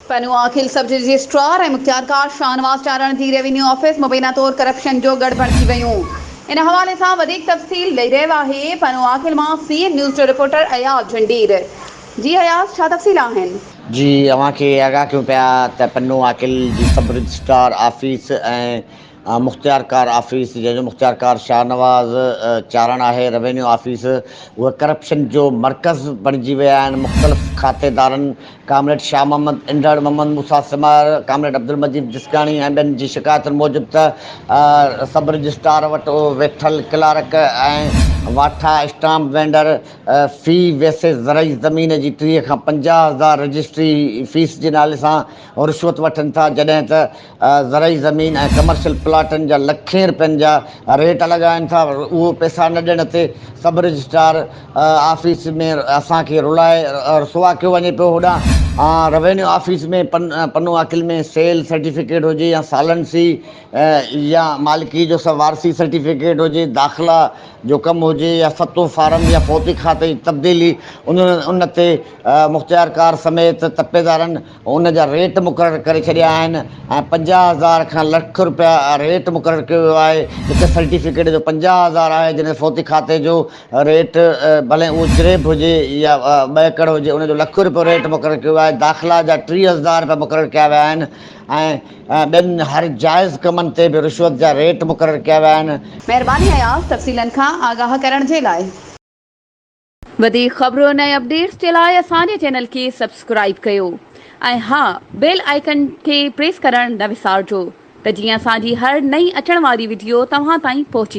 Pano Aqil sub registrar ۽ مختيارڪار شاهنواز چارڻ جي revenue office مبينا طور ڪرپشن جو ڳڙهه بڻجي ويون. ان حوالي سان وڌيڪ تفصيل ڏئي رهيو آهي پنو عاقل مان سي اين نيوز جو رپورٽر اياز جهنڊير. جي اياز ڇا تفصيل آهن؟ جي اوهان کي آگاهه ڪيون پيا ته پنو عاقل جي سب رجسٽرار آفيس ۽ مختيارڪار آفيس جنهن جو مختيارڪار شاهنواز چارڻ آهي روينيو آفيس اهي ڪرپشن جو مرڪز بڻجي ويا آهن مختلف کاتيدارن ڪامريڊ شاهه محمد انڍڙ، محمد موسيٰ سمار، ڪامريڊ عبدالمجيد جسڪاڻي ۽ ٻين جي شڪايتن موجب ته سب رجسٽرار وٽ ويٺل ڪلارڪ ۽ واٺا اسٽامپ وينڊر في ويسي زرعي زمين جي 30 کان 50 هزار رجسٽري فيس جي نالي سان رشوت وٺن ٿا جڏهن ته زرعي زمين ۽ ڪمرشل پلاٽن جا لکين رپين جا ريٽ لڳائين ٿا اهو پئسا نه ڏيڻ تي سب رجسٽرار آفيس ۾ اسان کي رلائي رسوا ڪيو وڃي پيو هوڏانهن revenue office ۾ Pano Aqil ۾ cell certificate هجي يا سالنسي يا مالڪي جو وارثي سرٽيفڪيٽ هجي داخلا جو ڪم هجي يا ستو فارم يا فوتي کاتي جي تبديلي ان تي مختيارڪار سميت تپيدارن ان جا ريٽ مقرر ڪري ڇڏيا آهن ۽ 50 هزار کان لک رپيا ريٽ مقرر ڪيو ويو آهي هڪ سرٽيفڪيٽ جو 50 هزار آهي جڏهن فوتي کاتي جو ريٽ ڀلي اهو جريب هجي يا ٻه ايڪڙ هجي ان جو لک رپيو ريٽ مقرر ڪيو ويو آهي داخلا جا 30 هزار رپيا مقرر ڪيا ويا آهن ۽ ٻين هر جائز ڪمن تي به رشوت جا ريٽ مقرر ڪيا ويا آهن. مهرباني اياز تفصيلن کان آگاهه ڪرڻ جي لاء. وڌيڪ خبرن ۽ اپڊيٽس جي لاء اسان جي چينل کي سبسڪرائيب ڪيو ۽ ها بيل آئيڪن کي پريس ڪرڻ نه وسارجو ته جيئن اسان جي هر نئين اچڻ واري وڊيو توهان تائين پهچي.